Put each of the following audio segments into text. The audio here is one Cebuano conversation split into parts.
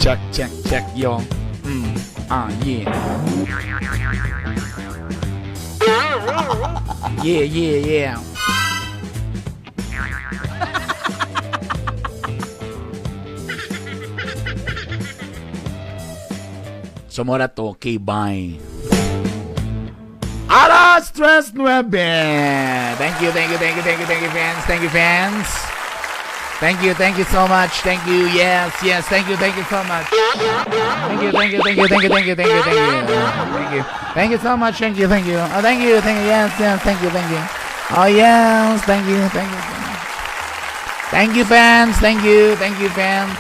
Check, check, check, yo. Ah, yeah. Yeah. So mora to, okay, bye. Alas 3:09. Thank you, thank you, thank you, thank you, thank you, fans. Thank you, fans. Thank you so much. Thank you. Yes. Thank you so much. Thank you, thank you, thank you, thank you, thank you, thank you, thank you. Thank you. Thank you so much. Thank you, thank you. Oh, thank you, thank you. Yes, thank you, thank you. Oh, yes, thank you, thank you. Thank you, fans. Thank you, fans.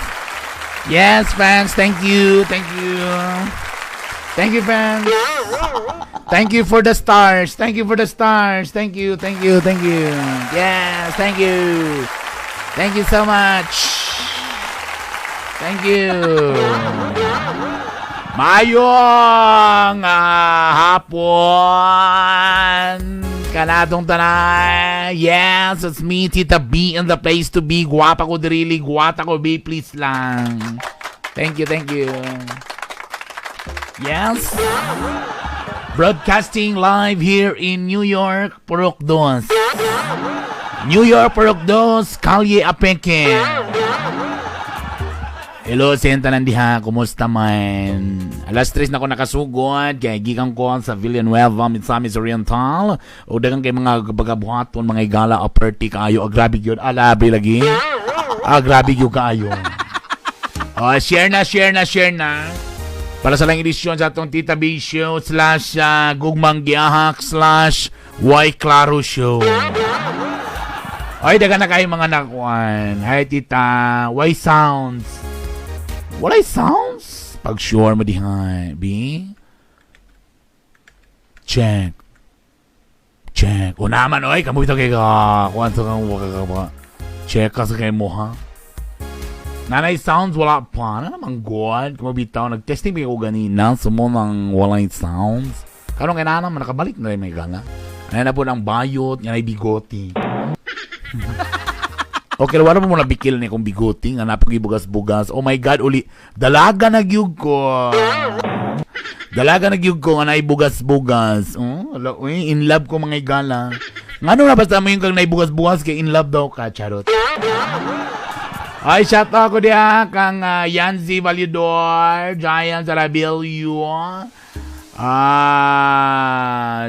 Yes, fans. Thank you, thank you. Thank you, fans. Thank you for the stars. Thank you for the stars. Thank you, thank you, thank you. Yes, thank you. Thank you so much. Thank you. Mayong hapon. Kanatong tanan. Yes, it's me, Tita B, in the place to be. Guwapa ko dirili, guwata ko, B, please lang. Thank you, thank you. Yes. Broadcasting live here in New York, Purok Dos. New York, Purok Dos, Kalye Apeke. Hello, senta tanan diha, kumusta man? Alas 3 na ko nakasugod, kay gikan ko sa Villanueva, Misamis Oriental. O dagan kay mga pagabuhaton, mga igala, o perti kaayo, ah, grabe gyud, alabi lagi. Ah, grabe gyud kaayo. Oh, share na, share na, share na. Para sa lang edisyon sa atong Tita B Show slash Gugmang Giahak slash Y Claro Show. Ay, dagan na kayo mga nakuan. Hi, Tita. Why sounds? Walay sounds? Pag sure mo diha, B. Check. Check. O naman, oy, kamo ito kay ka. Kuan sa kang waka ka. Check ka sa kay mo, ha? Nanay sounds wala pa. Ano naman god? Kung bitaw, nag-testing pa ko ganina. Sumo nang walay sounds. Karon kay naman, nakabalik na rin may gana. Ano na po ng bayot, nga bigoti. Okay, wala mo muna bikil ni kung bigoti, nga napag bugas-bugas. Oh my God, uli. Dalaga na gyud ko. Dalaga na gyud ko nga naibugas-bugas. Oh, ala, uy, in love ko mga igala. Ngano na basta mo yung kang naibugas-bugas kay in love daw ka, charot. Ay, shout out ko diha kang Yancy Validor, Giant Sarabilio,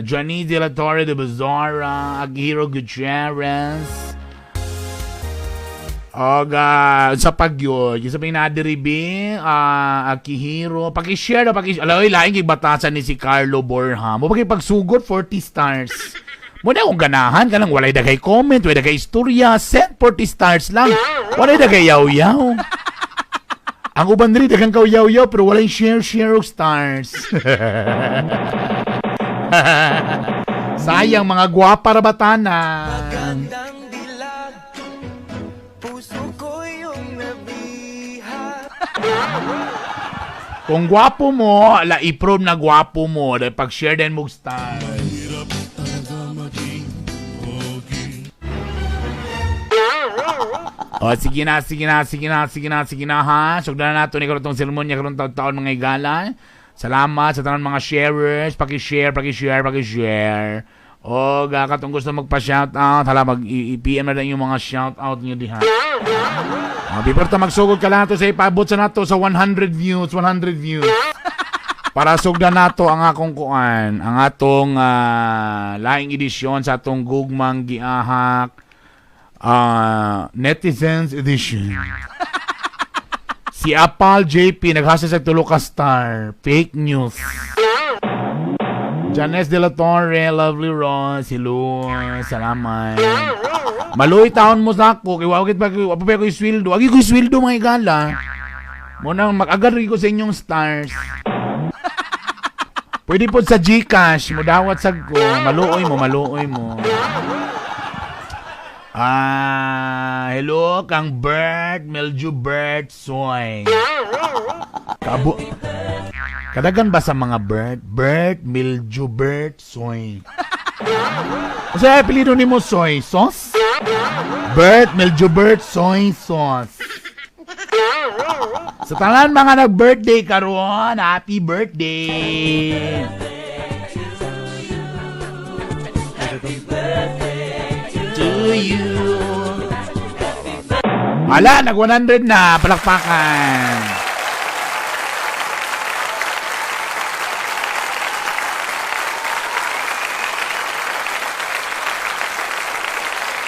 Johnny De La Torre de Bazara, Aguirre Gutierrez, Oga, sa pagyo, yung sa pinadiribi, Akihiro, paki-share na, paki. Alam, laing kay batasan ni si Carlo Borja. Mo paki pagsugod 40 stars. Mo na akong ganahan kanang walay daghay comment, walay daghay istorya, send 40 stars lang. Walay daghay yaw-yaw. Ang uban diri daghang kaw-yaw-yaw pero walay share share og stars. Sayang mga gwapa ra batana. Magandang dilag, puso ko yung nabihag. Kung gwapo mo, ala i-prove na gwapo mo dahil pag-share din mo stars. Hirap talaga maging pogi. O, sige na, sige na, sige na, sige na, sige na, ha. Sugdan na nato ni karon tong seremonya karon taon-taon mga igala. Salamat sa tanan mga sharers. Paki-share, paki-share, paki-share. O, katong gusto magpa-shoutout, hala, mag-i-PM na lang yung mga shoutout niyo diha. O, before ta magsugod ka lang nato sa ipabot sa nato sa 100 views, 100 views. Para sugdan nato ang akong kuan, ang atong laing edisyon sa atong Gugmang Giahak Netizens Edition. Si Apal JP naghasa sa tulo ka star. Fake news. Janes de la Torre, Lovely Rose, hello, salamat. Maluoy taon mo sa ako, kay wa pa wa pa ko sweldo. Agi ko sweldo mga igala. Mo nang mag-agar ko sa inyong stars. Pwede po sa GCash, mo dawat sag ko, maluoy mo, maluoy mo. Ah, hello kang Bert, Melju Bert Soy. Kabo Kadagan ba sa mga Bert? Bert, Milju Bert, Soy. Usa apelyido nimo Soy? Sauce? Bert, Milju Bert, Soy Sauce. Sa tanan mga nag-birthday karon, happy birthday! To you. Hala, nag 100 na. Palakpakan.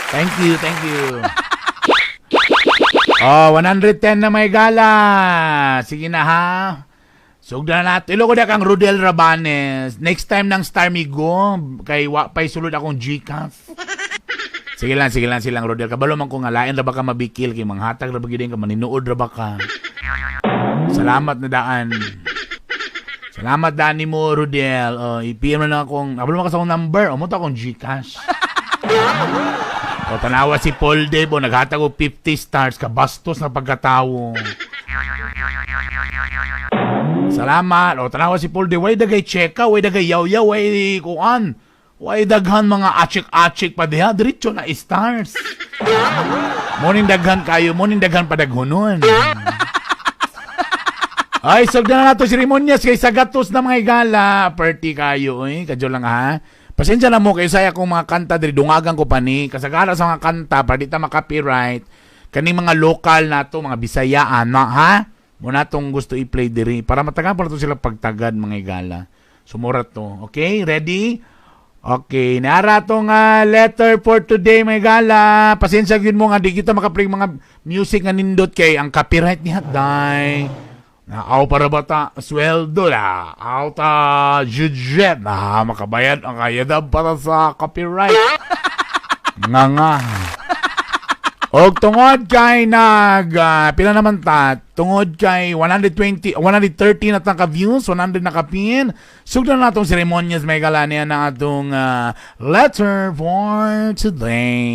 Thank you, thank you. Oh, 110 na may gala. Sige na ha. Sugdan na natin. Ilo ko na kang Rodel Rabanes. Next time ng Star Migo, kay wa pa'y sulod akong Gcash. Sige lang, sige lang silang Rodel. Kabalo man ko nga lain ra ba ka mabikil kay manghatag ra ba gyud ka maninuod ra ba ka. Salamat na daan. Salamat daan nimo Rodel. Oh, i-PM na lang akong, abalo man ka sa akong number. O mo to akong Gcash. O tanawa si Paul Debo, naghatag og 50 stars, kabastos na pagkatawo. Salamat. O tanawa si Paul Debo, way dagay cheka, way dagay yaw-yaw, way kuan. Way daghan mga achik-achik pa diha, diretso na stars. Morning daghan kayo, morning daghan padaghonon. Ay, sugdan na nato si Rimonyas kay sagatos na mga igala. Perti kayo, oy. Kadyo lang ha. Pasensya na mo kayo sa akong mga kanta diri dungagan ko pa ni. Kasagara sa mga kanta para di ta ma-copyright. Kaning mga lokal nato, mga Bisaya ana ha. Mo na tong gusto i-play diri para matagan pa nato sila pagtagad mga igala. Sumurat to. Okay, ready? Okay, naara tong letter for today mga igala. Pasensya gyud mo nga di kita maka-play mga music nga nindot kay ang copyright niya day. Naaw para bata sweldo na. Aw ta judget na makabayad ang kayadab para sa copyright. Nga nga. Og tungod kay nag pila naman ta tungod kay 120 130 na tang ka views, 100 na kapin. Sugdan na atong seremonyas may gala niya na atong letter for today.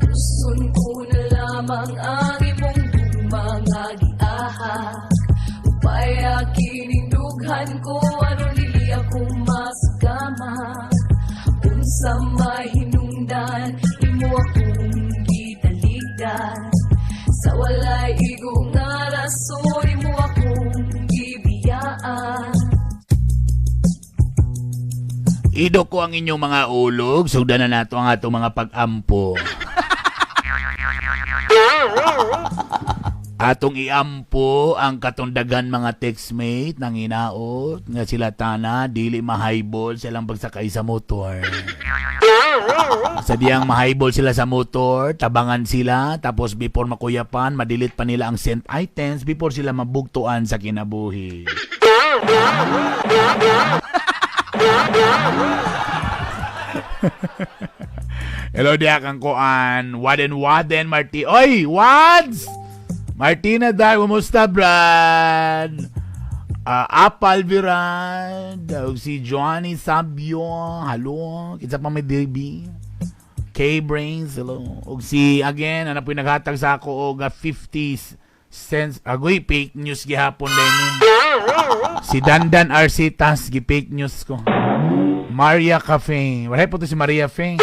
Gusto ko na lamang ang imong mga giahak. Upay kinindughan ko aron dili ako masugama. Unsa may hinungdan imo akong gitaligdan. Sa walay igo nga rason imo akong gibiyaan. Ido ko ang inyong mga ulog, sugdan na nato ang atong mga pag-ampo. Atong iampo ang katundagan mga textmate ng inaot nga sila tana dili mahaybol silang pagsakay sa motor. Sa diyang mahaybol sila sa motor, tabangan sila, tapos before makuyapan, madelete pa nila ang sent items before sila mabugtuan sa kinabuhi. Hello diya kang kuan. Waden Waden Marti. Oy, Wads! Martina Day, kumusta Brad? Apal Virad, ug si Johnny Sabio, hello. Kinsa pa may DB? K-Brains, hello. Ug si, again, ano po yung naghatag sa ako og 50 cents. Agoy, fake news gihapon din ni. Si Dandan Arcitas, gi-fake news ko. Maria Cafe. Wala po to si Maria Fe.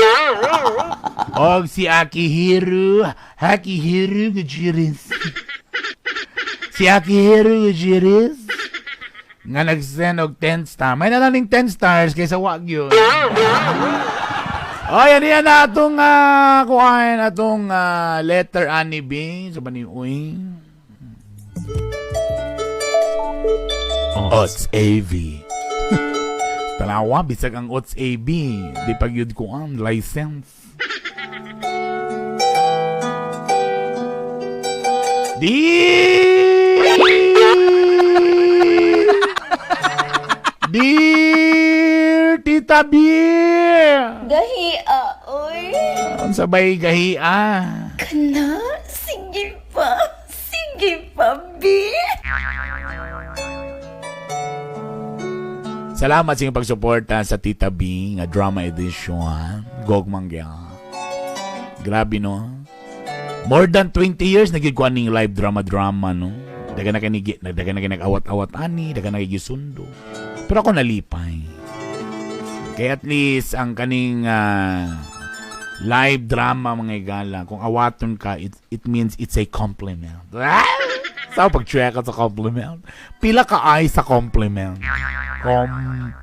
Og si Akihiro, Akihiro Gutierrez. Si Akihiro Gutierrez nga nag-send og 10 star. May nalaning 10 stars kaysa wag yun. Ay, ano yan na atong kuhain atong letter ani B. So ba ni uy? Ots AV. Tanawa, bisag ang Ots AB. Di pag yun ko ang license. Di Dear Tita B! Gahi, oy. Ang sabay gahi ah. Kana, sige pa. Sige pa, B. Salamat sa inyong pagsuporta sa Tita B nga drama edition. Gog Manggya. Grabe no. More than 20 years naging ko aning live drama-drama no. Daga na kay daga na kay nag-awat-awat ani, daga na kay gisundo. Pero ako nalipay. Kaya at least ang kaning live drama mga igala, kung awaton ka, it means it's a compliment. Ah! Sa pag-check sa compliment. Pila ka ay sa compliment? Compliment.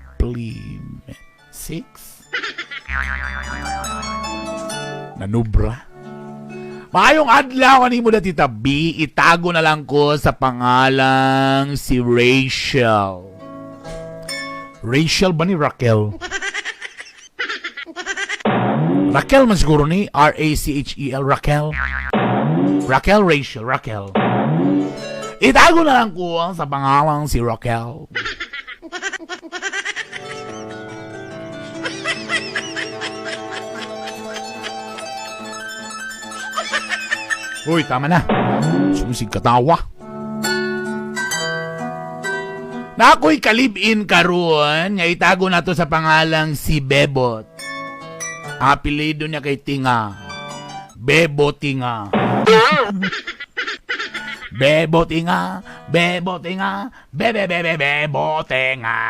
6? Nanubra? Maayong adlaw kanimo na Tita B, itago na lang ko sa pangalang si Rachel. Rachel ba ni Raquel? Raquel man siguro ni R-A-C-H-E-L, Raquel. Raquel, Rachel, Raquel. Itago na lang ko sa pangalang si Raquel. Uy, tama na. Sumisig katawa. Na ako'y kalib-in karon nga itago na to sa pangalang si Bebot. Apelyido niya kay Tinga. Bebo Tinga. Bebo Tinga, Bebo Tinga, Bebe Bebe Bebo Tinga.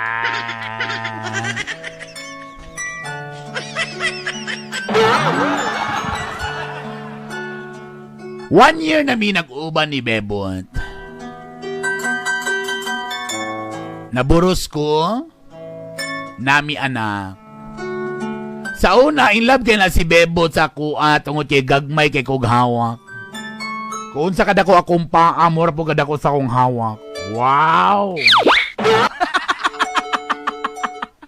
1 year na mi nag-uban ni Bebot. Naburos ko, nami anak. Sa una, in love kay na si Bebot sa kuha tungod kay gagmay kay kog hawak. Kung sa kadako akong paa, mura po kadako sa akong hawak. Wow!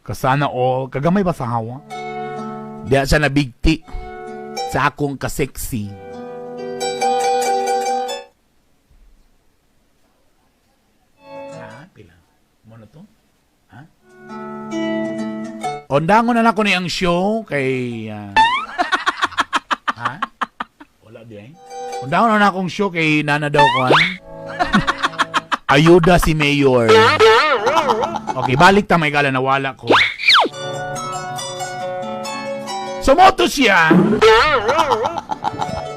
Kasana all, kagamay ba sa hawak? Diya siya nabigti sa akong kaseksi. Ha? Pila? Mo na to? Ha? Ondangon na lang ko ni ang show kay... ha? Wala di eh. Undangon na akong show kay Nana daw kuan. Ayuda si Mayor. Okay, balik ta may gala nawala ko. Sumoto siya.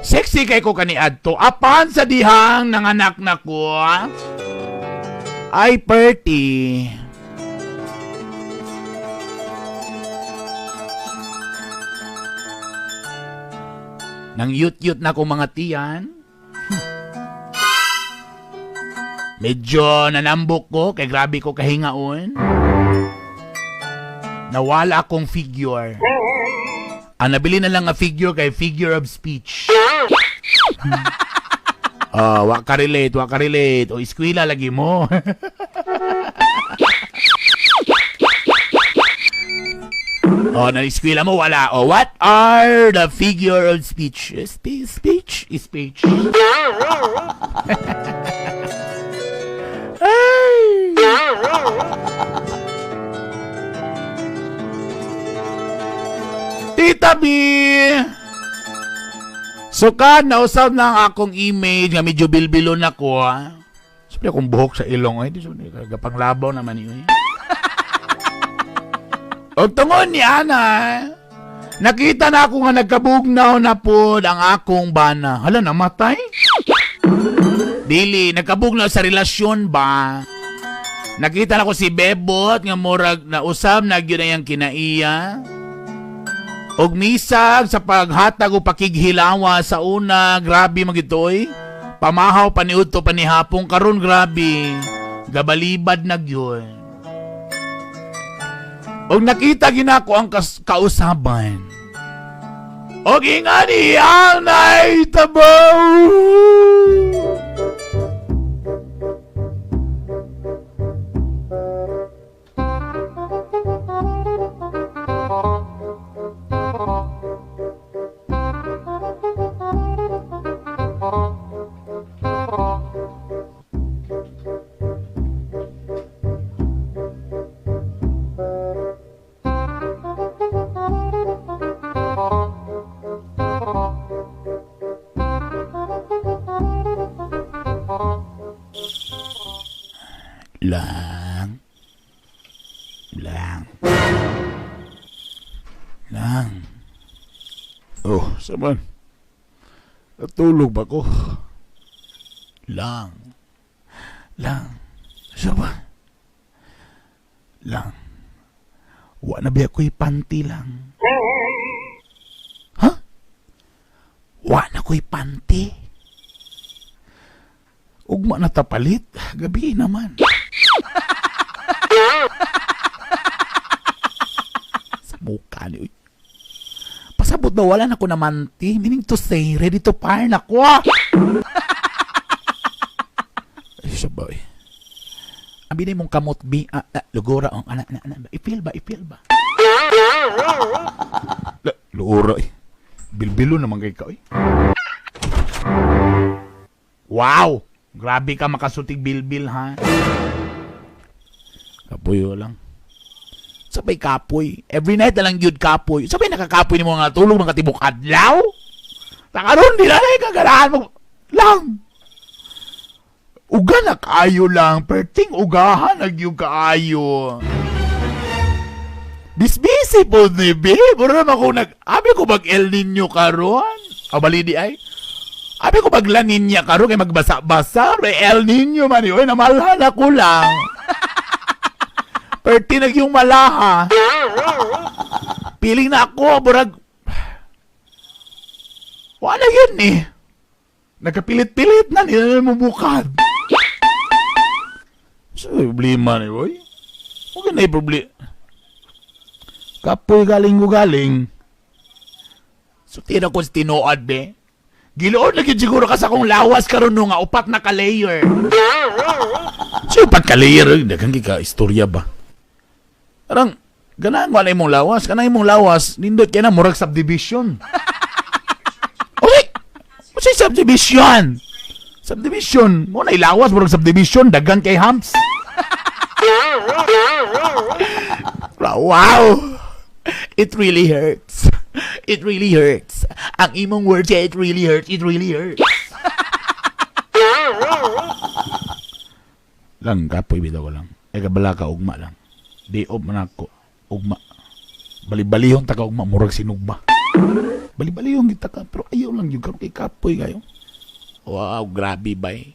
Sexy kay ko kaniadto. Apan sa dihang nanganak na ko. Ay, perti. Nang yut-yut na akong mga tiyan. Medyo nanambok ko, kay grabe ko kahingaon. Nawala akong figure. Ang nabili na lang nga figure kay figure of speech. Oh, wa ka relate, wa ka relate. O eskwela lagi mo. Oh, na-eskwela mo, wala. Oh, what are the figure of speech? Speech? Speech. Ay! Tita B! Sukan, nausap na ang akong image nga medyo bilbilon ako, ha? Sabi akong buhok sa ilong, ay. Di sabi, gapanglabaw naman yun, eh. Og tungod ni Ana, nakita na ako nga nagkabugnaw na pod ang akong bana. Hala, namatay? Dili, nagkabugnaw sa relasyon ba? Nakita na ko si Bebot nga murag nausab na gyud ang kinaiya. Og misag sa paghatag o pakighilawa sa una, grabe magitoy. Pamahaw paniudto panihapon karon grabe. Gabalibad na gyud. Og nakita ginako ang kausaban. Og ingani ang naitabaw. Lang. Lang. Lang. Oh, saman. Natulog ba ko? Lang. Lang. Sa ba? Lang. Wa na biya ko'y panty lang. Ha? Wa na ko'y panty. Ugma na tapalit. Gabi naman. Sa mukha ni uy. Pasabot na wala na ko namanti. Meaning to say, ready to fire na ko. Ah. Ay, sabay. Abi na mong kamot bi ah, ah, lugura ang ana ana ana. I-feel ba? I-feel ba? Lugura eh. Bilbilo naman kay ka eh. Wow! Grabe ka makasutig bilbil ha. Kapoy lang. Sabay kapoy. Every night na lang yun kapoy. Sabay nakakapoy ni mga tulog mga tibok adlaw. Takaroon di na lang kaganahan mo. Lang. Uga na kaayo lang. Perting ugahan nagyong kaayo. Disbisi po ni B. Mura naman ko nag... Abi ko mag El Nino karon. O bali di ay. Abi ko mag La Nina karon kay magbasa-basa. Re El Nino man yun. Namalhan ako lang. Perti nagyong malaha. Piling na ako, burag... Wala yun eh. Nagkapilit-pilit na, nila na mumukad. So, problema ni boy. Huwag na problema. Kapoy galing ko galing. So, tira ko sa tinuod, be. Giloon na gyud siguro ka sa akong lawas karon no nga upat na ka layer. So, upat ka layer, eh, daghang ka istorya ba? Parang, ganahan ko na imong lawas. Kanang imong lawas, nindot kaya na murag subdivision. Okay! What's yung subdivision? Subdivision. Mo na ilawas, murag subdivision, daghan kay humps. Wow! It really hurts. It really hurts. Ang imong words, yeah, it really hurts. It really hurts. Lang, kapoy bitaw ko lang. E kabala ka, ugma lang. Di op man ako. Ugma. Bali-balihon ta ka ugma, murag sinugba. Bali-balihon kita ka, pero ayaw lang yun. Karon kay kapoy kayo. Wow, grabe bay.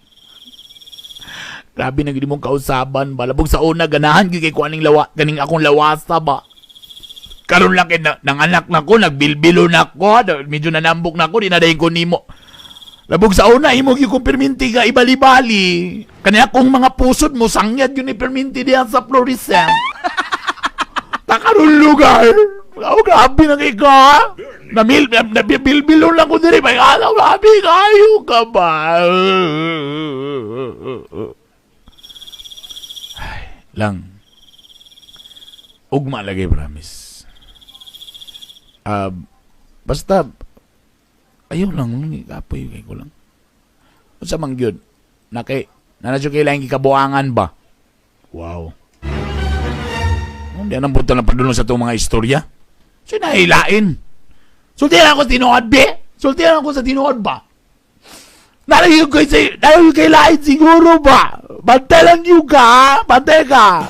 Grabe na gid mong kausaban ba. Labog sa una ganahan gyud kay kuaning lawa, ganing akong lawasa ba. Karon lang kay na, nanganak na ko, nagbilbilo na ko, medyo nanambok na ko, di na dayon ko nimo. Labog sa una imo gyud kong perminti ka ibali-bali. Kani akong mga pusod mo sangyad yun ni perminti diyan sa fluorescent. Takaron lugar. Oh, grabe na kay ka. Namil, nabibilbilo lang ko diri. May alaw, grabe kayo ka ba? Ay, lang. Ugma lagi, promise. Ah, basta, ayaw lang, kapoy kay ko lang. Unsa man gyud? Na kay, na na kay laing gikabuangan ba? Wow. Hindi anong punta na padulong sa itong mga istorya. So, nahilain. Sultihan ako sa tinuod, be. Sultihan ako sa tinuod ba? Nalayo kay, nalayo kay lain siguro ba? Bantay lang yun ka, ha? Bantay ka.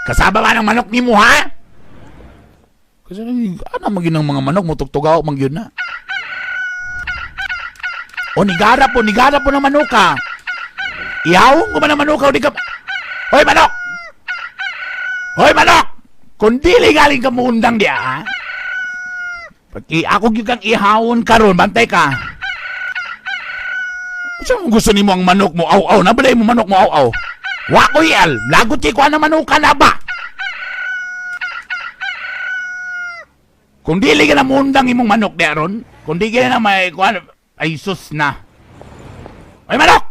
Kasaba ba ng manok ni mo, ha? Kasi ano magin ng mga manok mo tugtugaw man gyud na. O nigara po ng manok ka. Ihawong ko man ang manok ka, o di ka... Hoy manok! Hoy manok! Kung dili galing ka muundang diya, ha? Pag ako gyud kang ihawon karon, bantay ka. Unsa mo gusto nimo ang manok mo aw-aw? Nabalay mo manok mo aw-aw. Wa ko yal, lagot kay kuha na manuka na ba? Kung dili ka na mundang imong manok di aron, kung di ka na may kuha, ay sus na. Ay manok!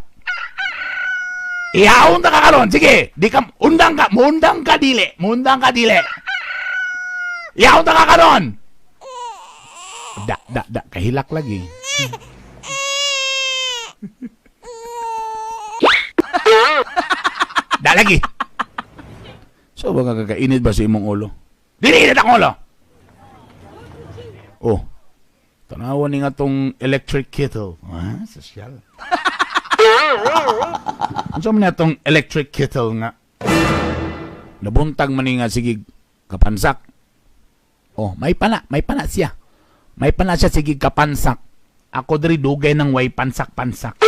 Ihaon ta ka karon, sige. Di ka undang ka, mundang ka dili, mundang ka dili. Ihaon ta ka karon. Da da da kahilak lagi. Da lagi. So baka kakainit ba sa imong ulo? Dili init ang ulo. Oh. Tanawan ni nga tong electric kettle. Ah, sosyal. Unsa man atong electric kettle nga? Nabuntag man ni nga sige kapansak. Oh, may pana siya. May pana siya sige kapansak. Ako diri dugay ng way pansak-pansak.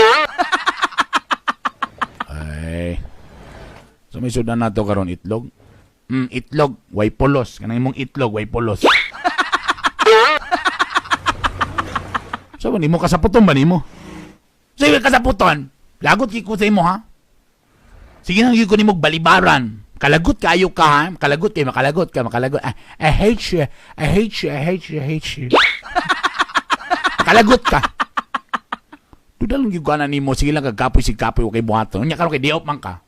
Ay. So may sudan nato karon itlog. Itlog, way polos. Kanang imong itlog, way polos. So ba nimo kasaputon ba nimo? Sige kasaputon. Lagot gid ko sa imo ha. Sige nang gyud ko nimo balibaran. Kalagot kayo ka ha. Kalagot kay makalagot ka, makalagot. I, I hate you. I hate you. I hate you. I hate you. Kalagot ka. Duda lang gyud ko ana nimo sige lang kagapoy sig kapoy okay buhaton. Unya karon kay diop man ka.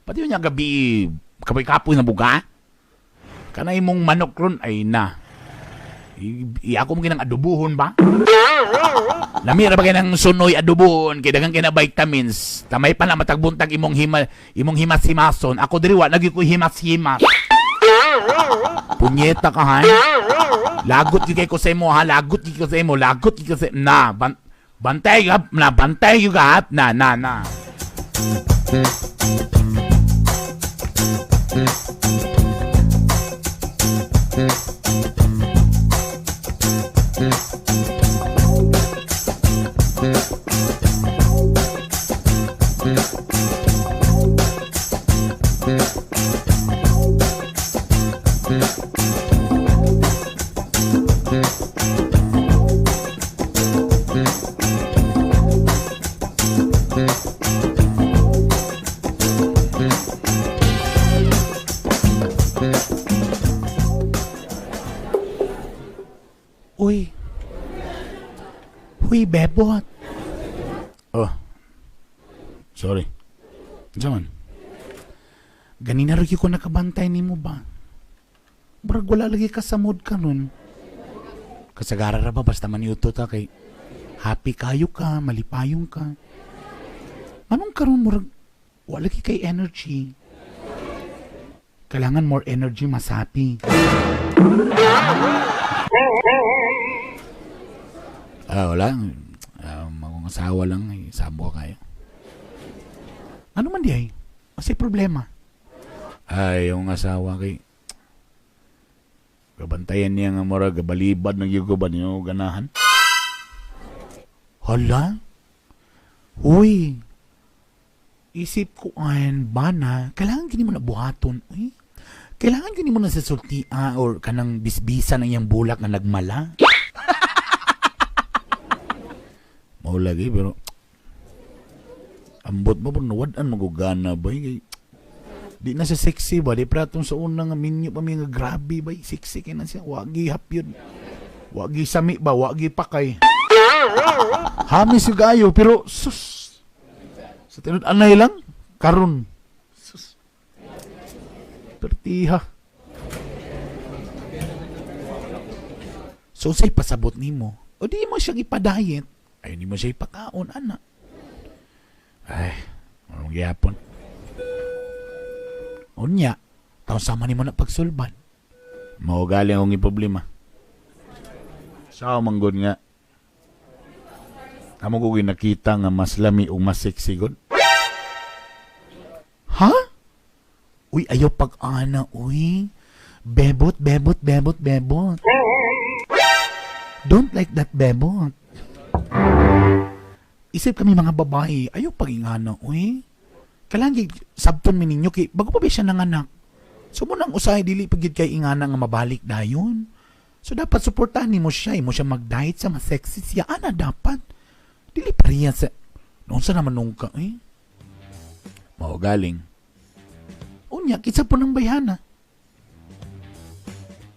Pati unya gabi kapoy-kapoy na buga. Kanay mong manok ron ay na. I ako mo ginang adubuhon ba? Lami ra ba kay nang sunoy adubuhon kay daghang kay na vitamins. Tamay pa na matagbuntag imong hima imong himas-himason. Ako diri wa lagi ko himas-himas. Punyeta ka ha. Lagot gyud kay ko sa imo ha, lagot gyud ko sa imo, lagot gyud ko sa na bantay ka na bantay gyud ka ha? Na na na. Uy. Uy, bebot. Oh. Sorry. Unsa man? Ganina ra gyud ko nakabantay nimo ba? Murag wala lagi ka sa mood karon. Kasagara ra ba basta maniuto ta kay happy kayo ka, malipayong ka. Anong karon murag wala lagi kay energy. Kailangan more energy, mas happy. Ah, wala. Akong asawa lang, eh, sabo kayo. Ano man di ay? Kasi problema. Ay, yung asawa kay gabantayan niya nga mura, gabalibad ng yugo ba niyo ganahan? Hala? Uy, isip ko an bana, kailangan gini mo na buhaton. Uy, kailangan gini mo na sa sultia or kanang bisbisan ang iyang bulak nga nagmala. Mao lagi pero ambot mo pero nawad-an magugana ba kay di na siya sexy ba di pratong sa unang nga minyo pa mi nga grabe ba sexy kay na siya wagi hapyod wagi sami ba wagi pakay hamis yung kayo pero sus sa tinud anay lang karon sus pertiha. So say pasabot nimo o di mo siya ipadayet ay di mo siya ipakaon ana. Ay, anong gihapon? Unya, taon sama nimo na pagsulban. Mao galing akong problema. Sa manggod nga. Amo ko ginakita nga mas lami o mas sexy god. Ha? Uy, ayaw pag-ana, uy. Bebot, bebot, bebot, bebot. Don't like that, bebot. Isip kami mga babae, ayaw pag-ingana, uy. Kailangan gid sabton mi ninyo kay bago pa ba siya nanganak. So mo nang usahay dili pag gid kay ingana nga mabalik dayon. So dapat suportahan nimo siya, imo siya mag-diet sa mas sexy siya ana dapat. Dili pareha sa noon sa naman nung ka eh. Mao galing. Unya kinsa po nang bayhana.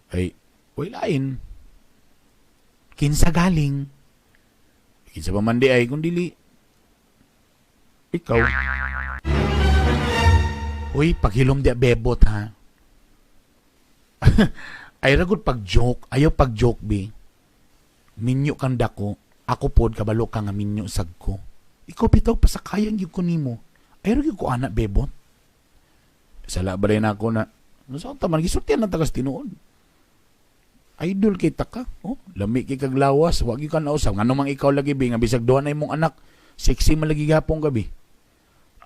Ay, uy lain. Kinsa galing? Kinsa pa man di ay kung dili ikaw. Uy, paghilom di bebot ha. Ay ragod pag joke, ayaw pag joke bi. Minyo kang dako, ako pod kabalo ka nga minyo sag ko. Ikaw bitaw pasakayan gyud ko nimo. Ay ra gyud ko ana bebot. Sala ba rin ako na sa taman gisultian lang tagas tinuod. Idol kay taka, oh, lami kay kag lawas, wa gyud ka nausab. Ngano mang ikaw lagi bi nga bisag duha na imong anak, sexy man lagi gapong gabi.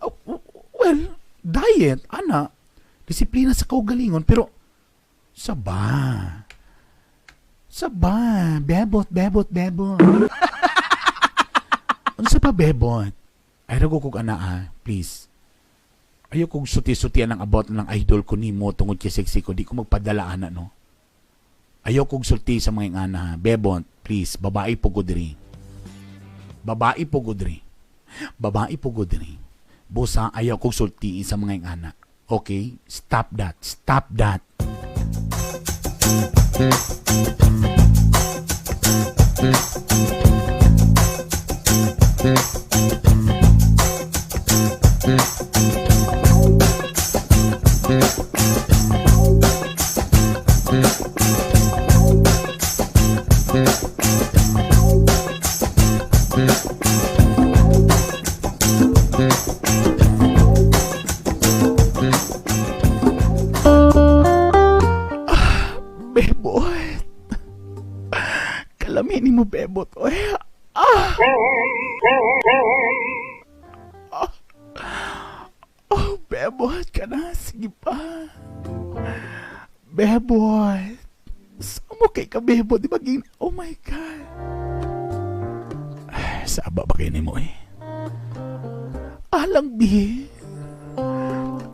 Oh, well, diet, ana, disiplina sa kaugalingon, pero saba. Saba, bebot, bebot, bebot. Unsa pa bebot? Ay rago kog ana ah, please. Ayaw kog suti-sutian ang about ng idol ko nimo tungod kay sexy ko, di ko magpadala ana no. Ayaw kog sulti sa mga ingana ha. Bebot, please, babae po ko diri. Babae po ko diri. Babae po ko diri. Busa, ayaw kog sultiin sa mga ingana. Okay? Stop that. Stop that. Bebot. Kalami ni mo, Bebot. Oy, ah! Ah. Oh, Bebot ka na. Sige pa. Bebot. Saan mo kay ka, Bebot? Di ba Oh my God. Ay, saba ba kayo ni mo eh? Alang, bi.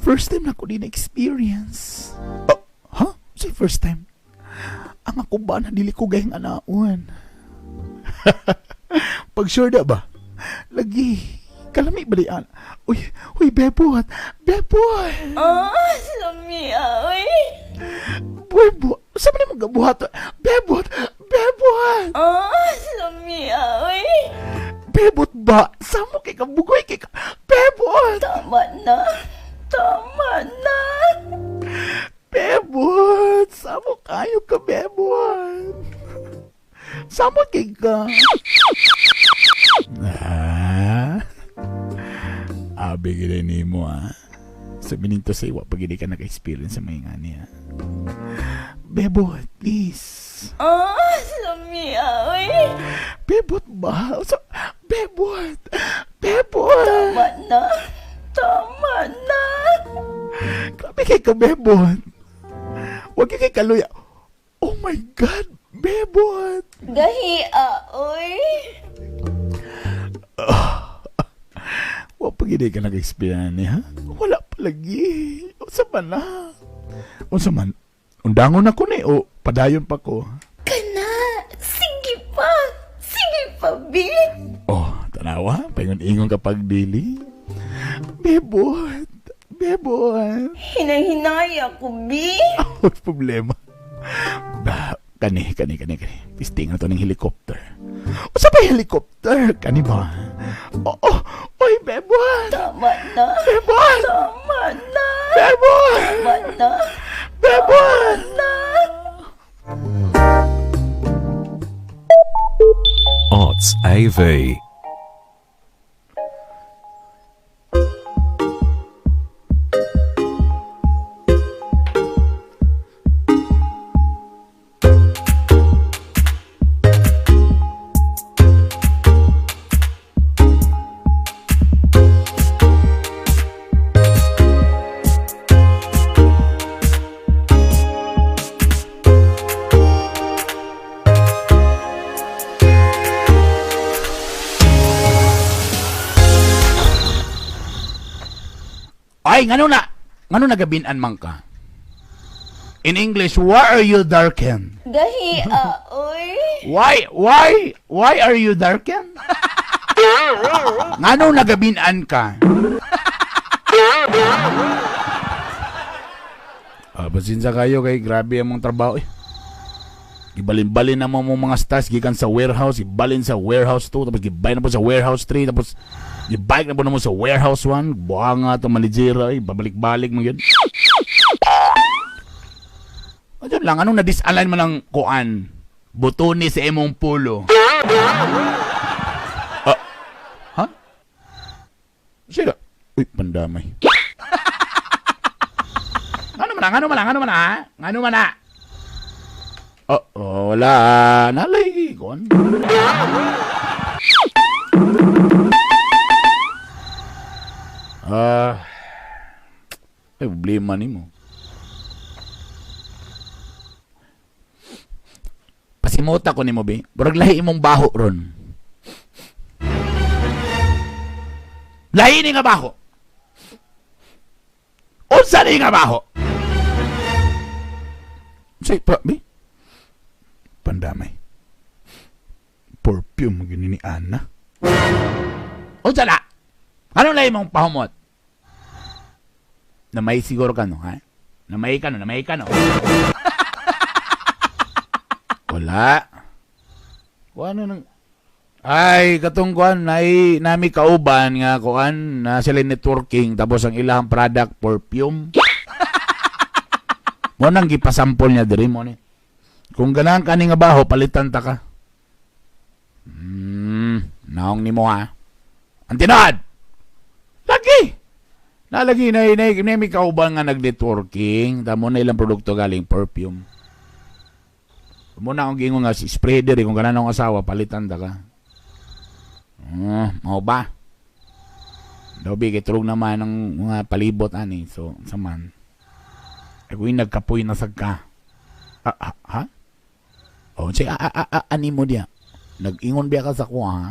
First time na ko din experience. Oh, huh? Say first time? Ang ako ba na dili ko gayang anaon? Pag sure da ba? Lagi. Kalami ba di an? Uy, uy, bebot. Bebot. Oh, lami ah, uy. Bebot. Sa man mo gabuhat? Bebot. Bebot. Oh, lami ah, uy. Bebot ba? Samo kay ka bugoy kay ka. Bebot. Tama na. Tama na. Bebot. Samo kayo ka, Bebot. Samo kay ka. Ah. Abi gid nimo ah. Sabi nito sa iwa pag hindi ka naka-experience sa mga ngani ah. Bebot, please. Oh, lami ah, uy. Bebot ba? Sa Bebot! Bebot! Tama na. Tama na. Grabe kay ka, Bebot. Huwag kay kaluya. Oh my God, Bebot! Gahi ah, uy. Wa pa gid ka nag-experience ni ha? Wala pa lagi. Unsa man na? Unsa man? Undangon ako ni o padayon pa ko. Kana. Sige pa. Sige pa, bi. Oh, tanawa, paingon-ingon kapag dili. Bebot, bebot. Hinahinay ako, bi. Oh, problema. Ba, kani, kani, kani, kani. Pisting na to ng helicopter. Unsa pa helicopter? Kani ba? Oh, oh, oy, bebot. Tama na. Bebot! Tama na. Bebot! Tama na. Bebot! Na. Odds AV. Ay, ngano na? Ngano nagabinan man ka? In English, why are you darkened? Gahi ah, uy. Why are you darkened? Ngano nagabinan ka? Ah, pasensya kayo kay grabe ang mong trabaho eh. Gibalin-balin na mo mo mga stocks gikan sa warehouse, gibalin sa warehouse 2, tapos gibalin na po sa warehouse 3, tapos gibike na po na mo sa warehouse 1. Buha nga itong manijera, eh, babalik-balik mo yun. Ayun lang, anong na-disalign mo ng kuan? Butoni sa imong pulo. Ah, ha? Sino? Uy, pandamay. Ano man na, ano man na, ano man na, ha? Ano man na? Oh, oh, wala. Nalay, kuan. Ah, ay, problema ni mo. Pasimuta ko nimo bi. Murag lahi imong baho ron. Lahi ni nga baho. Unsa ni nga baho? Say pa bi. Pandamay. Perfume gini ni Ana. Unsa na? Anong lahi mong pahumot? Namay siguro ka no, ha? Namay ka no, namay ka no. Wala. Kuan ano nang ay, katong kuan nay nami kauban nga kuan na sila networking tapos ang ilang product perfume. Mo nang gipasampol niya diri mo ni. Kung ganahan ka ni nga baho palitan ta ka. Naong nimo ha. Ang tinuod. Lagi. Nalagi na na nami kauban nga nag-networking tamo na ilang produkto galing perfume. Muna akong giingon nga si spreader eh, kung ganahan akong asawa palitan ta ka. Mao ba? Daw bi kay turog naman ang mga palibot ani. So, saman. Ay kung nagkapoy na sad ka. Ah, ah, ha? Oh, say ah, ah, ah, ani mo diya. Nag-ingon biya ka sa kuha, ha?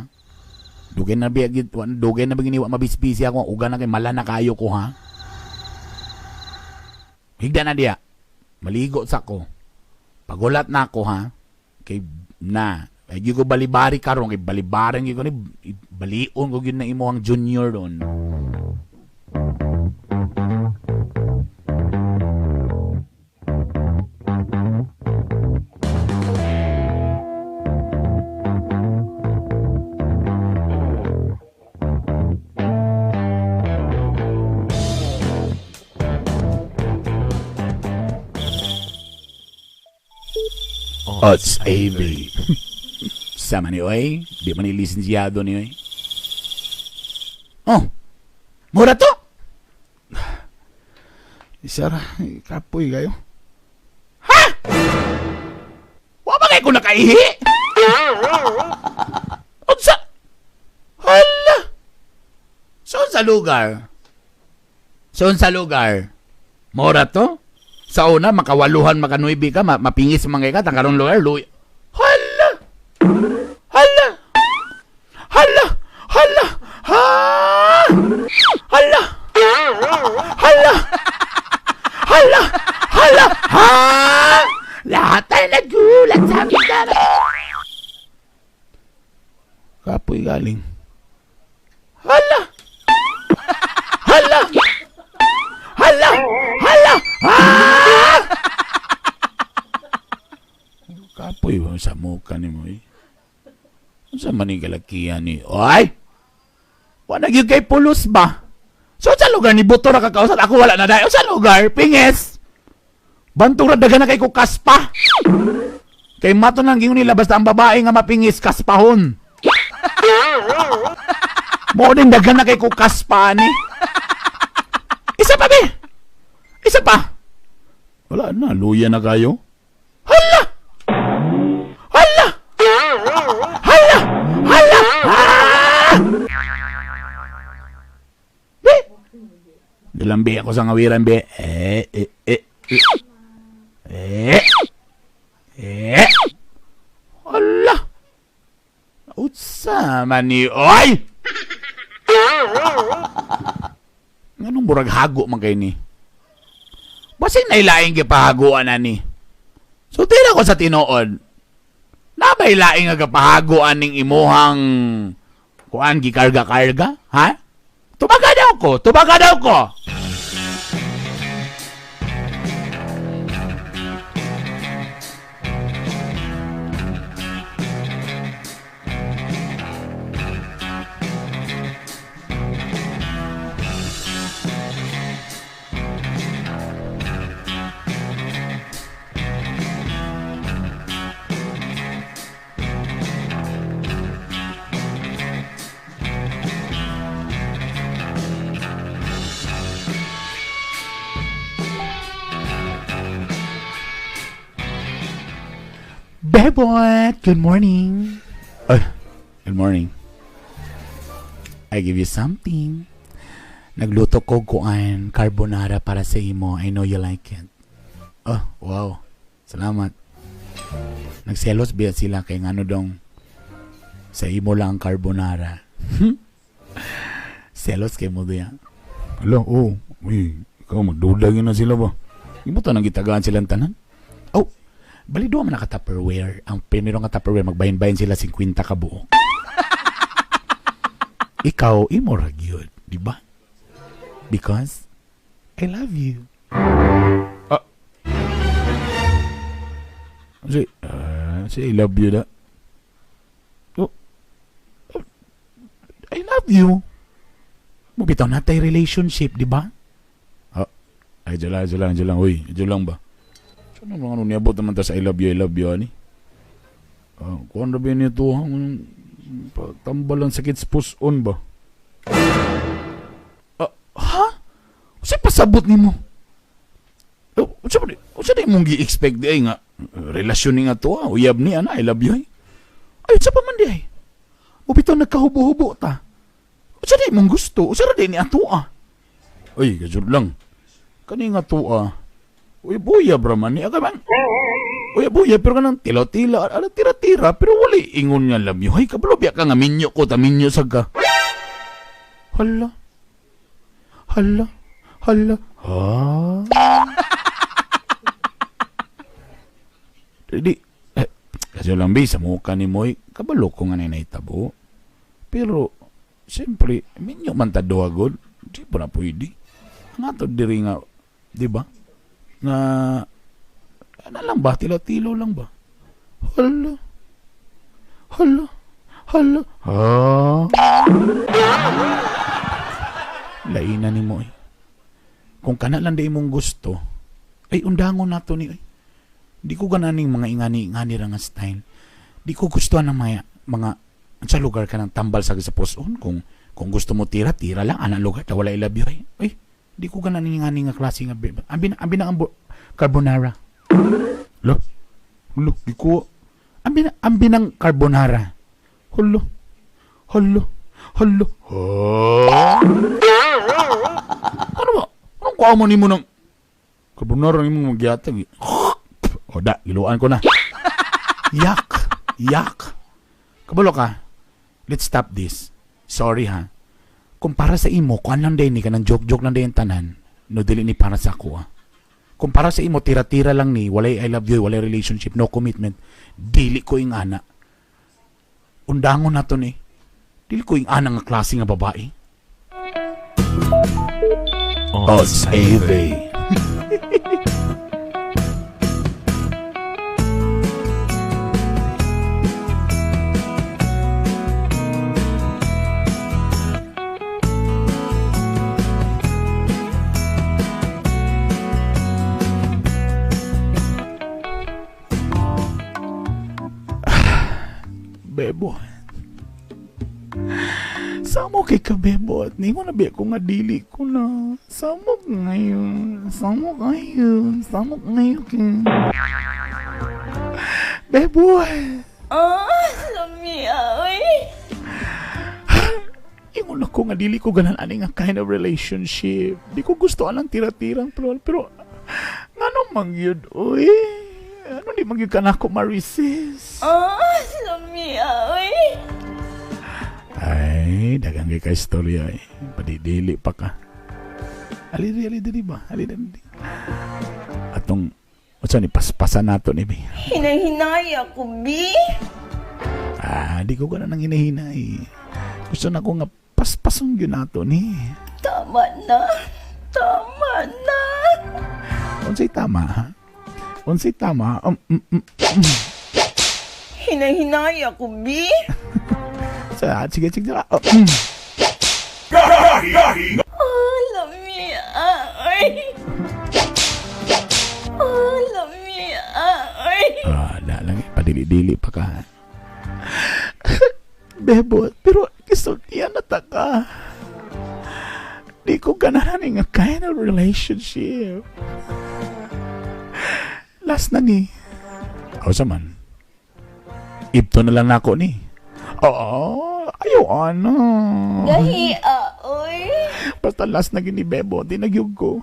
Dugay na biya gid, dugay na biya gini, mabisbisi ako, uga na kay mala na kayo ko, ha? Higda na diya. Maligo sa ko. Pagulat na ako, ha? Kay na. Ay, di ko balibari karon kay balibaran gyud ko ni balion ko gyud na imo ang junior doon. Ots AV. Sama ni oy, di man ni lisensyado ni oy. Oh. Mura to. Sir, kapoy kayo. Ha? Wa ba kay ko nakaihi? Unsa? Hala. So sa lugar. So sa lugar. Mura to. Sa una makawaluhan makanuibi ka, mapingis man kay ka tang karon lugar luy. Hala. Hala. Hala. Hala. Ha. Hala. Hala. Hala. Hala. Ha. Lahat ay nagulat sa bintana. Kapoy galing. Hala. Hala. Hala. Hala. Ha. Kapoy ba sa muka ni mo eh? Unsa man ni kalakihan ni? Oy! Wala gyud kay pulos ba? So sa lugar ni Buto ra kakausap ako wala na dai. Sa lugar pingis. Bantong ra dagan na kay ko kaspa. Kay mato nang gingon nila basta ang babae nga mapingis kaspahon. Mo din dagan na kay ko kaspa ni. Isa pa be. Isa pa. Wala na, luya na kayo. Hala! Hala! Hala! Hala! Ah! Be! Dilambi ako sa ngawiran, be. Eh, eh, eh, eh. Eh! Eh! Hala! Utsa man ni... Oy! Nganong murag hago man kay ni? Basing nailaing gipahaguan na ni. So tira ko sa tinuod. Nabay laing nga gipahaguan ning imuhang kuan gikarga-karga, ha? Tubaga daw ko, tubaga daw ko. Bebot, good morning. Ay, good morning. I give you something. Nagluto ko kuan carbonara para sa imo. I know you like it. Oh, wow. Salamat. Nagselos biya sila kay ngano dong sa imo lang ang carbonara. Selos kay mo diya. Hala, oh, uy, ikaw magduda gyud na sila ba? Imo ta nang gitagaan silang tanan. Oh, bali duha man naka Tupperware. Ang primero nga Tupperware magbahin-bahin sila 50 ka buok. Ikaw imo ra gyud, di ba? Because I love you. Ah. Si, si I love you da. Oh. Oh, I love you. Mubitaw na tay relationship, di ba? Ah, ay, dyan lang, dyan lang, dyan lang. Uy, dyan lang ba? Saan naman ano niabot naman ta sa I love you, ani? Ah, kuhan na ba nito, ha? Tambal ang sakit sa puson ba? Ah, ha? Unsay pasabot nimo? Oh, unsa ba di? Unsa di mong gi-expect di ay nga relasyon ni nga to, ha? Uyab ni ana, I love you ay. Ay, unsa pa man di ay? Mubitaw nagkahubo-hubo ta. Unsa di mong gusto? Unsa ra di ni ato ah? Uy, gajud lang. Kani nga to ah. Uy, buya bra man ni aga man. Uy, buya pero kanang tila-tila, ala tira-tira pero wali ingon nga love you. Hay kabalo biya ka nga minyo ko ta minyo sad ka. Hala. Hala. Hala. Ha? Di, eh, kasi lang bi, sa mukha ni Moy, kabalo ko nga na nahitabo. Pero, siyempre, minyo man ta duha gud, di pa na pwede. Ang ato diri nga, di ba? Nga, ano lang ba? Tilo-tilo lang ba? Hala. Hala. Hala. Ha? Laina ni mo eh. Kung kana lang di imong gusto, ay undangon nato ni ay. Di ko gananing mga ingani-ingani ra nga style. Di ko gusto ng mga sa lugar ka ng tambal sa puson. Kung gusto mo tira, tira lang. Anang lugar, ta wala I love you. Ay, ay, di ko gananing ingani nga klase nga. Abi na ang carbonara. Lo, lo, di ko. Abi ng carbonara. Hulo, hulo, hulo. Oh. Ano ba? Anong kuha mo nimo ng carbonara nimo magyatag? O da, giluan ko na. Yak, yak. Kabalo ka. Let's stop this. Sorry ha. Kung para sa imo, kuan lang din ni ka ng joke-joke lang din tanan, no dili ni para sa ako ah. Kung para sa imo, tira-tira lang ni, walay I love you, walay relationship, no commitment, dili ko ing ana. Undangon na to ni. Dili ko ing ana nga klase nga babae. Odds AV. Bebo. Samo kay ka, Bebo. At ningon na biya ko nga dili ko na. Samo ngayon. Samo ngayon. Samo ngayon. Bebo. Oh, lamia, oy. Ingon ako nga dili ko ganan ani nga kind of relationship. Di ko gusto anang tira-tirang pero pero ngano man gyud oy. Ano di man gyud ka nako ma-resist? Oh, lamia, oy. Ay, dagang kay ka istorya eh. Padidili pa ka. Ali ali dili ba? Ali dili. Atong unsa ni paspasan nato ni bi. Hinahinay ako, bi. Ah, di ko ganan ang hinahinay. Gusto na ko nga paspasan gyud nato ni. Tama na. Tama na. Unsay tama ha? Unsay tama? Hinahinay ako, bi. Sa, sige, sige. Oh, Oh, lamia, oy. Oh, lamia, oy. Ah, na lang eh. Padili-dili pa ka. Bebot, pero kisultian na ta ka. Di ko ganahan nga kind of relationship. Last na ni. Ako sa man. Ipto na lang nako ni. Oo, ayaw ano. Gahi, ah, oy. Basta last na gini Bebo, di nagyug ko.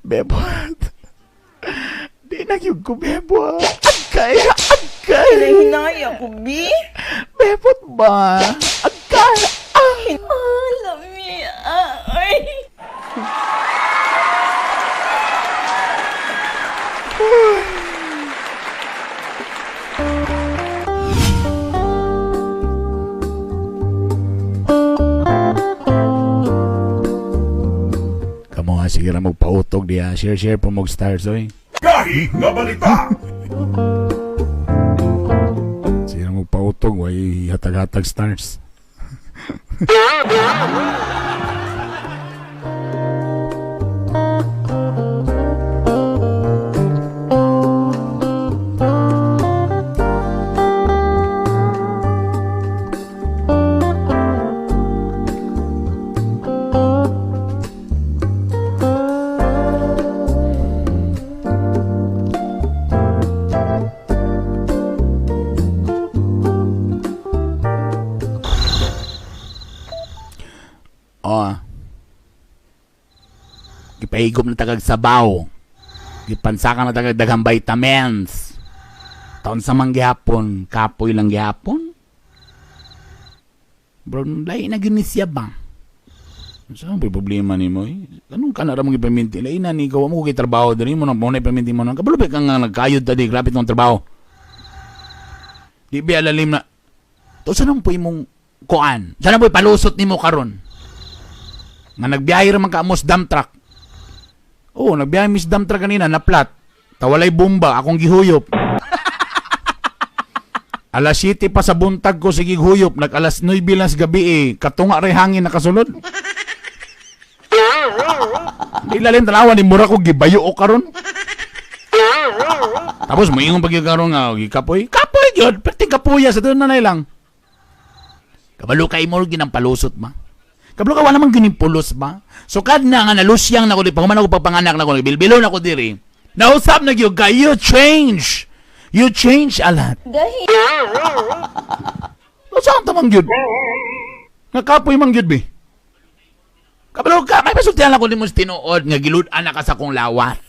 Bebo. Di nagyug ko, Bebo. Agkay, agkay. Hinaya ko, bi. Bebot ba? Agkay. Ah. Ah, lami, ah, oy. Kamo ha, sige ra magpautog diha. Share, share po mag stars, oy. Gahi nga balita. Sige ra magpautog, way hatag-hatag stars. Oh. Gipaigom na tagag sabaw. Gipansakan na tagag daghang vitamins. Taon sa mang gihapon, kapoy lang gihapon. Bro, lahi na gyud ni siya ba? Saan ba problema ni mo? Eh? Anong ka na ramong ipaminti? Lahi na ni ikaw mo kay trabaho diri mo nang mo na ipaminti mo nang kabalo ba ka nga nagkayod tadi grapit ng trabaho. Di ba alalim na. To saan ang po imong kuan? Saan ang po palusot nimo karon? Nga nagbiyahe ra man ka amos dump truck. Oo, nagbiyahe mis dump truck kanina na plat. Tawalay bomba akong gihuyop. Alas 7 pa sa buntag ko sige huyop, nag alas 9 lang sa gabi eh. Katunga ray hangin nakasulod. Di lalim tanawa ni mura ko gibayo o karon. Tapos moingon pag yung karon nga gikapoy. Kapoy gyud, perti kapuya sa doon na lang. Kabalo kay mo ginang palusot ma. Kabalo ka wala man gining pulos ba? So kad na nga nalusyang na ko di pahuman ako pagpanganak na ko bilbilon ako diri. Nausap na gyud ka, you change. You change a lot. Gahi. O saan ta man gyud? Nga kapoy man gyud bi. Kabalo ka, may pasultihan ako nimo sa tinuod nga gilud-an na ka sa akong lawas.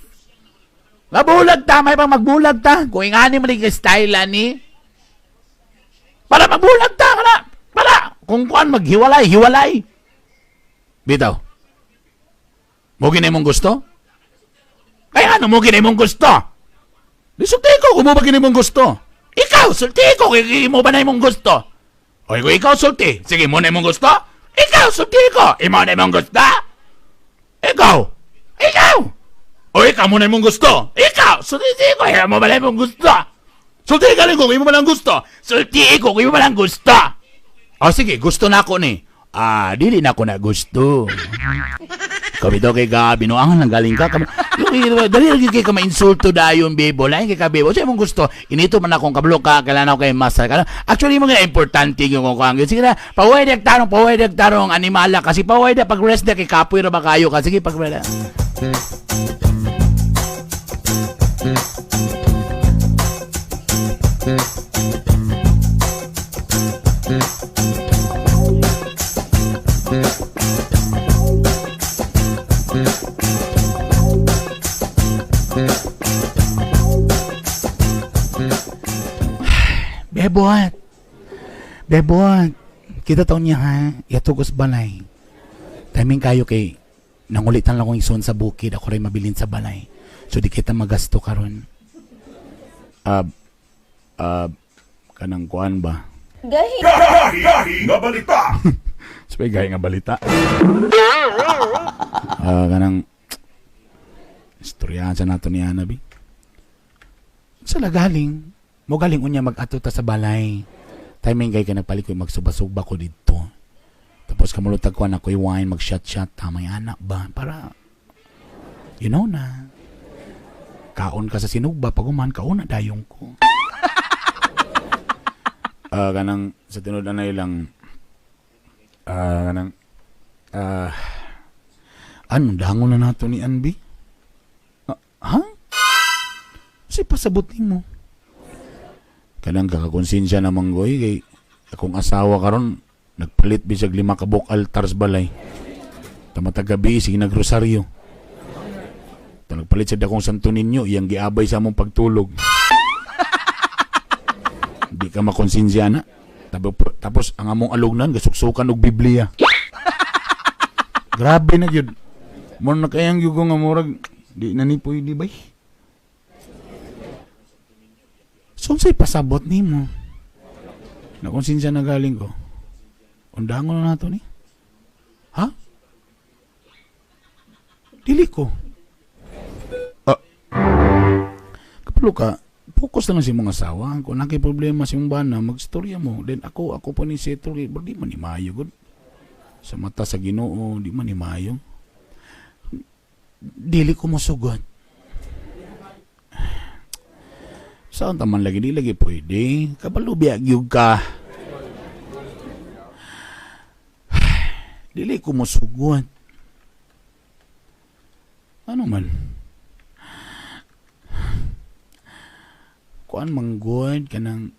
Mabulag ta, may pang magbulag ta. Kung ingani man ni style ani. Para magbulag ta kana. Para kung kuan maghiwalay, hiwalay. Bitaw. Mo gini mong gusto? Kaya ano mo gini mong gusto? Di sulti ko kung mo ba gini mong gusto. Ikaw, sulti ko kung mo ba na imong gusto. O ikaw, ikaw sulti. Sige, mo na imong gusto. Ikaw, sulti ko. Imo na imong gusto. Ikaw. Ikaw. O ikaw mo na imong gusto. Ikaw, sulti ko. Imo ba na imong gusto? Sulti ka rin kung imo ba lang gusto. Sulti ko kung imo ba lang gusto. O sige, gusto na ako ni. Ah, dili na ako na gusto. Kami daw kay Gabi, no? Ang galing ka. Kami, dali lagi kay ka mainsulto dayon, bebo. Lain kay ka, bebo. Sa imong gusto, inito man akong kablo ka, kailangan ako kay masa. Actually, mga importante yung kung kung Sige na, pawede tarong, pawede tarong, animala. Kasi pawede, pag rest na kay kapoy ra ba kayo ka. Sige, pag Bebot. Bebot. Kita taon niya ha. Yatugos balay. Timing kayo kay nangulitan lang kong ison sa bukid. Ako rin mabilin sa balay. So di kita magasto karon. Kanang kuan ba? Gahi. Gahi nga balita. Sabay gaya nga balita. Ah, kanang istoryahan sa nato ni Anabi. Sa lagaling, mo galing unya mag-ato ta sa balay. Timing kay ka nagpalit ko magsubasugba ko didto. Tapos kamulutag ko anak ko wine mag-shot-shot ta may anak ba para you know na. Kaon ka sa sinugba pag uman kaon na dayong ko. Ah, kanang sa tinud na ilang kanang anong dangon na nato ni Anbi? Ah, ha? Si pasabot nimo. Kanang kakakonsensya naman goy kay akong asawa karon nagpalit bisag 5 ka buok altar sa balay. Tamatag gabi sige nagrosaryo. Ta nagpalit sa dakong Santo Niño iyang giabay sa among pagtulog. Di ka makonsensya na. Tapos ang among alugnan gasuksukan og Biblia. Grabe na gyud. Mo na kayang gyud ko nga murag di na ni pwede bay. So unsay pasabot nimo? Nakonsensya na galing ko. Undangon na nato ni. Ha? Dili ko. Ah. Kapalo ka, focus na lang sa imong asawa. Kung nakay problema sa imong bana, magstorya mo. Then ako pa ni settle kay di man ni maayo gud. Sa mata sa Ginoo, di man ni maayo. Dili ko mosugot. Saan taman lagi di lagi pwede? Kabalo biya gyud ka. Dili ko mosugot. Ano man? Kuan manggod kanang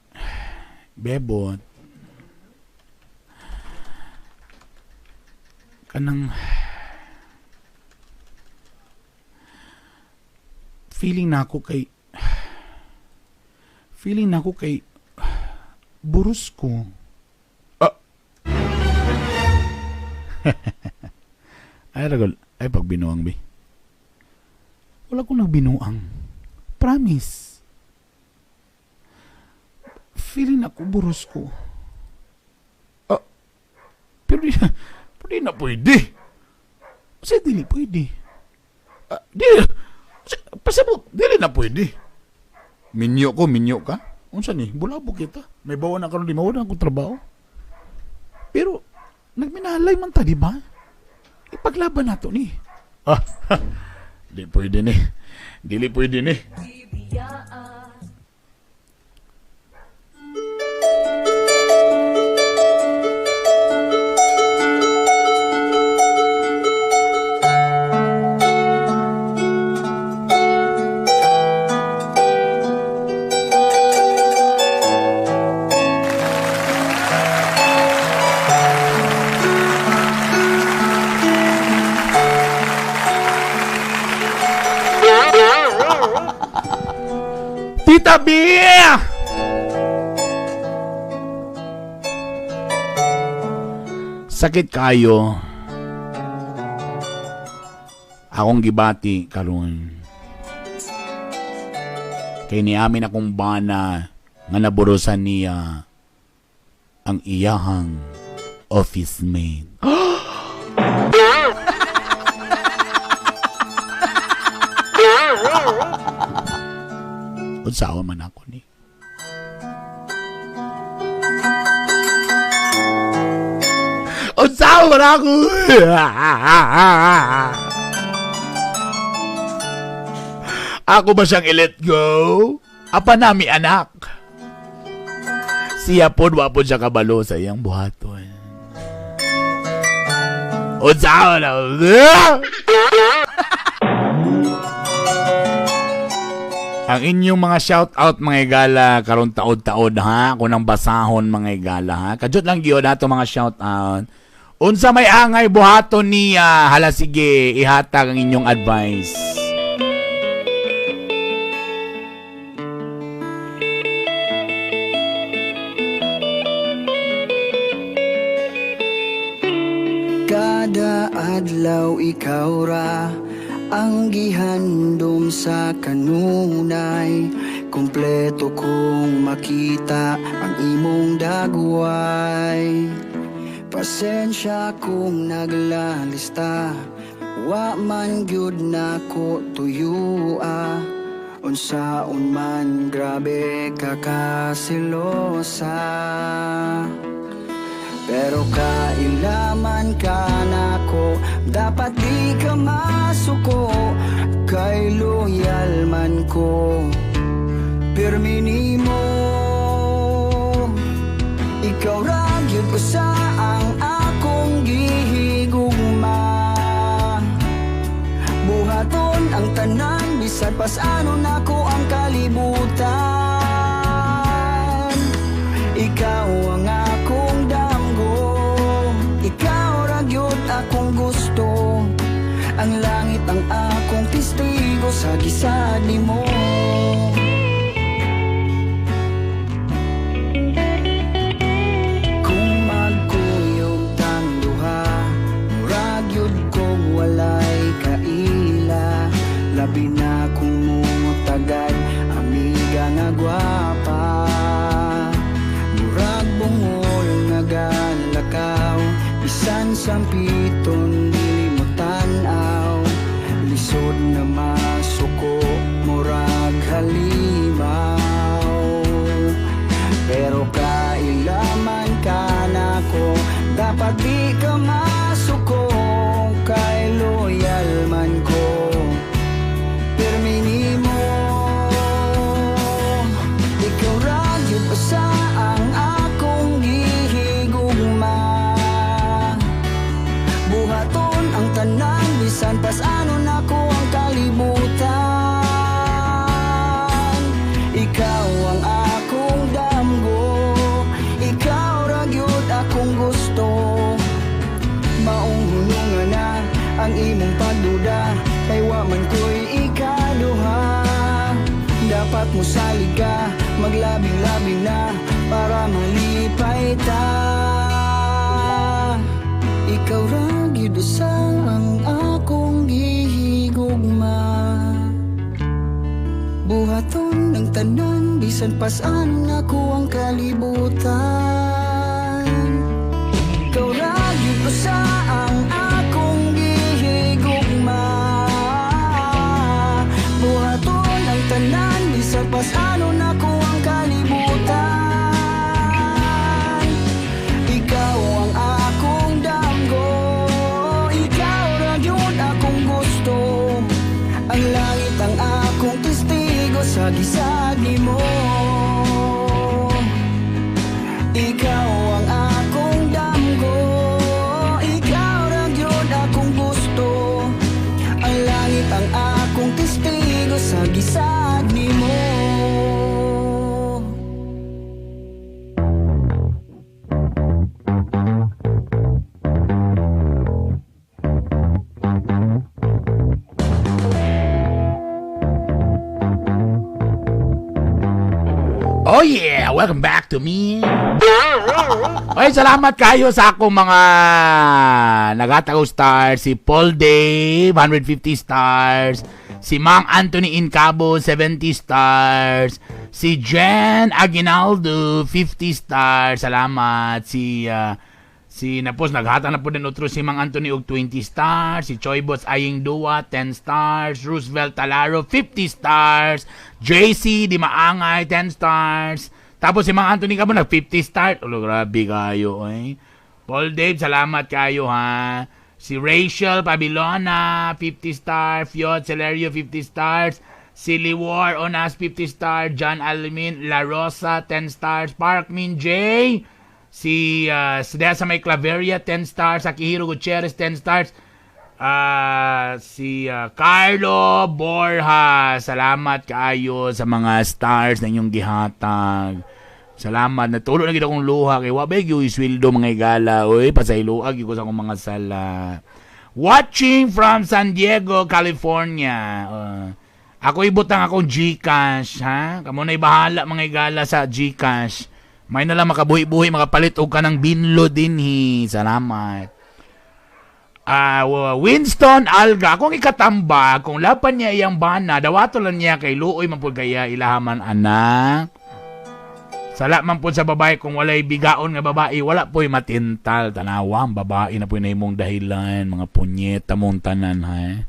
bebot. Kanang feeling nako kay burus ko. Ah. Ay ragol, ay pagbinuang bi. Wala ko nagbinuang. Promise. Feeling nako burus ko. Ah. Pero di na pwede. Kasi dili pwede. Ah, di, pasabot, dili na pwede. Minyo ko, minyo ka. Unsa ni? Bulabog kita. May bawa na karon di mawala akong trabaho. Pero nagminalay man ta, di ba? Ipaglaban nato ni. Ah, di pwede ni. Dili pwede ni. Tita B! Sakit kayo. Akong gibati karon. Kay niamin akong bana nga naburusan niya ang iyahang office mate. Unsaon man ako ni. Unsaon man ako. Ako ba siyang i-let go? Apa nami anak? Siya pod wa pod siya kabalo sa iyang buhaton. Unsaon ako? Ang inyong mga shout-out mga igala karon taod-taod ha, kunang basahon mga igala ha. Kajot lang gyud ato mga shout-out. Unsa may angay buhaton niya, hala sige, ihatag ang inyong advice. Kada adlaw ikaw ra ang gihandom sa kanunay. Kompleto kong makita ang imong dagway. Pasensya kung naglalista, wa man gyud nako tuyua. Unsaon man grabe ka kasilosa. Pero kailaman ka nako, dapat di ka masuko. Kay loyal man ko, pirmi nimo. Ikaw ra gyud usa ang akong gihigugma. Buhaton ang tanan, bisan pas-ano nako ang kalibutan. Ikaw ang akong damgo, ikaw ra gyud akong gusto. Ang langit ang akong testigo sa gisad nimo. Kung magkuyog tang duha, murag yun kong walay kaila. Labi na kung mutagad, amiga nga gwapa. Murag bungol nga galakaw, bisan sampiton dili mo tan-aw. Lisod na masuko, murag halimaw. Pero kailaman ka nako, dapat di ka masuko. Kay loyal man ko, pirmi nimo. Ikaw ra gyud usa ang akong gihigugma. Buhaton ang tanan, bisan pas-anon nako ang kalibutan. Ikaw ang akong damgo, ikaw ra gyud akong gusto. Maong hunungan na ang imong pagduda, kay wa man ko'y ikaduha. Dapat mo salig ka, maglabing-labing na, para malipay ta. Ikaw ra gyud usa ang akong gihigugma. Buhaton ng tanan, bisan pas-anon nako ang kalibutan. Ikaw ra gyud usa ang akong gihigugma. Buhaton ang tanan, bisan pas-anon nako ang kalibutan. Ikaw ang akong damgo, ikaw ra gyud akong gusto. Ang langit ang akong testigo sa gisag nimo. Ikaw ang akong damgo, ikaw ra gyud akong gusto. Ang langit ang akong testigo sa gisag nimo. Oh yeah! Welcome back to me. Ay, salamat kayo sa akong mga nagatago stars. Si Paul Dave, 150 stars. Si Mang Anthony Incabo, 70 stars. Si Jen Aguinaldo, 50 stars. Salamat. Si napos naghata na po din otro si Mang Anthony og 20 stars, si Choi Boss Aying Dua 10 stars, Roosevelt Talaro 50 stars, JC Di Maangay 10 stars. Tapos si Mang Anthony kamo nag 50 stars. Ulo, grabe kayo eh. Paul Dave, salamat kayo ha. Si Rachel Pabilona 50 stars, Fiot Celerio 50 stars, si Liwar Onas 50 stars, John Almin La Rosa 10 stars, Park Min J, si Dea sa may Claveria 10 stars, Akihiro Gutierrez 10 stars, si Carlo Borja, salamat kaayo sa mga stars na inyong gihatag. Salamat, natulo na gid akong luha kay wa ba gyud sweldo mga igala, oy, pasayloa gyud ko sa akong mga sala. Watching from San Diego, California. Ako ibutang akong GCash, ha? Kamo na'y bahala mga igala sa GCash. May na lang makabuhi-buhi, makapalit og kanang binlo dinhi. Salamat. Winston Alga, akong ikatamba, kung lapan niya iyang bana, dawato lang niya kay luoy man pud kaya ilahaman anak. Sala man pud sa babae kung walay bigaon nga babae, wala po'y matintal. Tanawa, ang babae na po'y na imong dahilan, mga punyeta mong tanan, ha?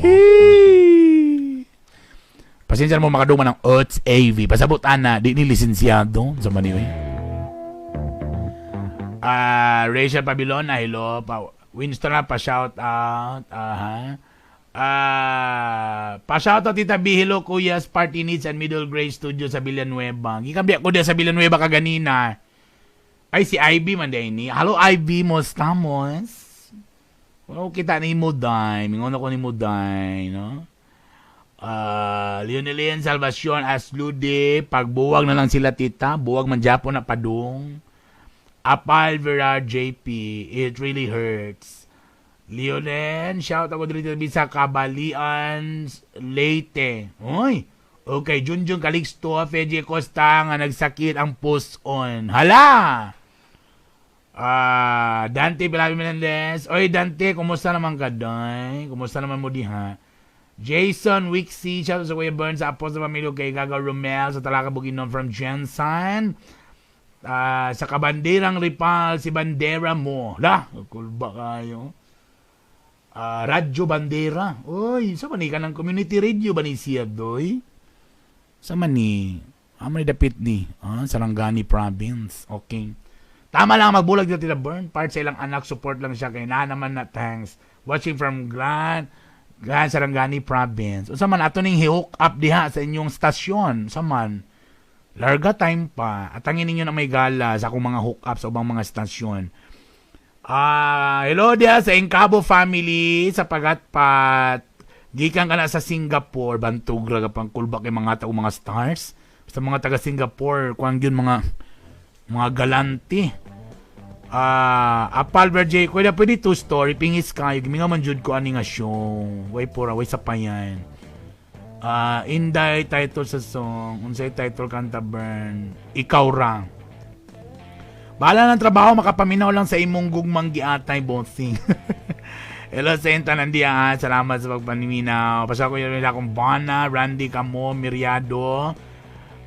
Hee! Pasensya na mo makaduma ng Oats AV. Pasabot ana, di ni lisensyado sa Manila. Rachel Pabilona, hello. Winston na, pa-shout out. Aha. Pa-shout out Tita B, hello Kuya, Party Needs and Middle Grade Studio sa Villanueva. Gikan biya ko diya sa Villanueva kaganina. Ay, si Ivy man diay ni. Hello Ivy, mo estamos? Wala ko kita ni mo day. Mingon ako ni mo day, no? Leonelien Salvacion Aslude, pagbuwag na lang sila, tita, buwag man Japon na padung. Apal Verar JP, it really hurts. Leonen, shout ako dito sa Kabalian, Leyte. Oy, okay, Junjun Calixto, Feji Costa, nga nagsakit ang post-on. Hala! Ah, Dante Pilabi Melendez. Oy, Dante, kumusta naman ka, day? Kumusta naman mo diha? Jason Wixie, shout out sa Kuya Burns, sa Apostol Pamilyo, kay Gaga Romel, sa Talaka Bukidnon from Jensen. Ah, sa Kabanderang Ripal, si Bandera mo. La, kulba kayo. Ah, Radyo Bandera. Uy, sa man ni ka ng community radio ba ni siya, doy? Sa man ni? Ah, man ni dapit ni. Ah, Sarangani Province. Okay. Tama lang magbulag dito, Tita Burn. Part sa ilang anak, support lang siya. Kay na naman na thanks. Watching from Grand Grand Sarangani Province. Unsa man ato ning hook up diha sa inyong stasyon? Unsa man? Larga time pa. Atangin ninyo na may gala sa akong mga hook up sa ubang mga stasyon. Ah, hello diha sa Encabo family sa Pagatpat. Gikan ka na sa Singapore, bantog ra ka pang kulba kay mga tao mga stars. Sa mga taga Singapore, kuan gyud mga galante. Ah, Apal Verjay, kuya pwede two story pingis kayo. Gimingaw man jud ko ani nga show. Way pura, way sa payan. Ah, Inday title sa song, unsay title kanta, Burn? Ikaw ra. Bahala ng trabaho, makapaminaw lang sa imong gugmang giatay, bossing. Hello sa inyo tanan diya. Salamat sa pagpaniminaw. Pasa ko yun akong Bana, Randy Camo, Miriado.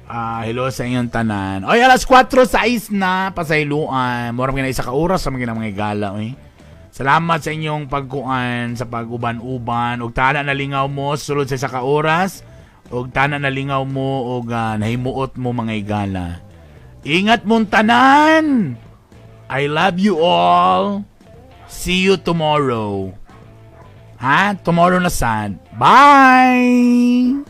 Ah, hello sa inyong tanan. Oy, alas 4:06 na pasayloan. Mura man isa ka oras sa mga mga gala, oy. Salamat sa inyong pagkuan sa pag-uban-uban ug tana na lingaw mo sulod sa isa ka oras ug tana na lingaw mo ug nahimuot mo mga igala. Ingat mong tanan. I love you all. See you tomorrow. Ha? Tomorrow na sad. Bye!